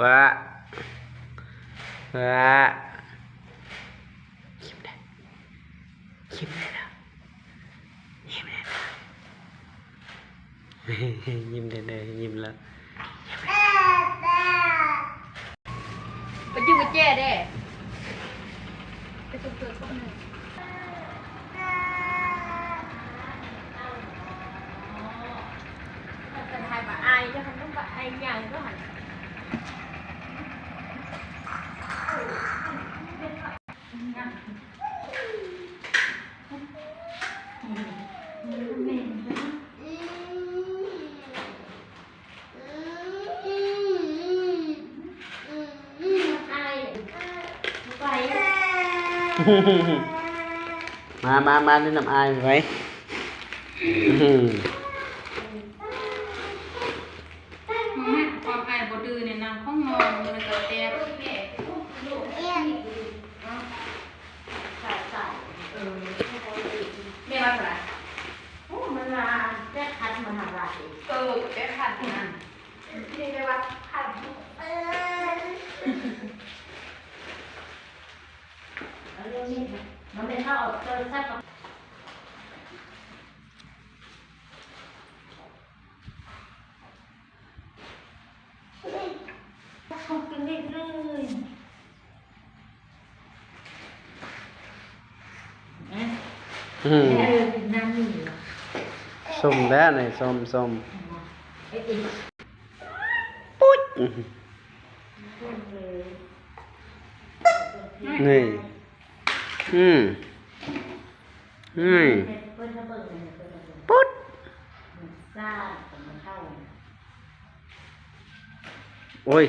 ວະ ວະ ຍິ້ມແດ່ ຍິ້ມແດ່ນະ ຍິ້ມແດ່ນະ ຍິ້ມແດ່ເດີ ຍິ້ມແລ້ວ ໄປຈື່ກຸນແຈເດ້ ໄປສົ່ງເກີບຄົນໜຶ່ງ ຄັນຖ່າຍບາດອາຍ ຄັນຕ້ອງບາດອາຍຫຍັງກໍຫັ້ນ. ມາ ມາ ມາ ຫຼິ້ນນຳອ້າຍໄປ. ຄວາມອ້າຍບໍ່ດື້ນີ້ ນັ່ງຂອງນອນ ມັນກະແຕກ. ເອີ ແມ່ວ່າເທົ່າໃດ? ໂອ້ ມັນວ່າແປດພັນ ມັນຫາວ່າ ເອີ ແປດພັນນະ ນີ້ແປວ່າພັນ. ເອີ ເອົາເລື່ອງນີ້ ມັນໄດ້ເຂົ້າເອົາໂທລະສັບ. ຂອງກິນເລັກເລີຍ ອືມ ເອີ ນ້ຳນີ້ ສົ້ມແລ້ວນີ້ ສົ້ມ ສົ້ມ ເອີ ປຸດ ນີ້ ອືມ ນີ້ ປຸດ ໂອ້ຍ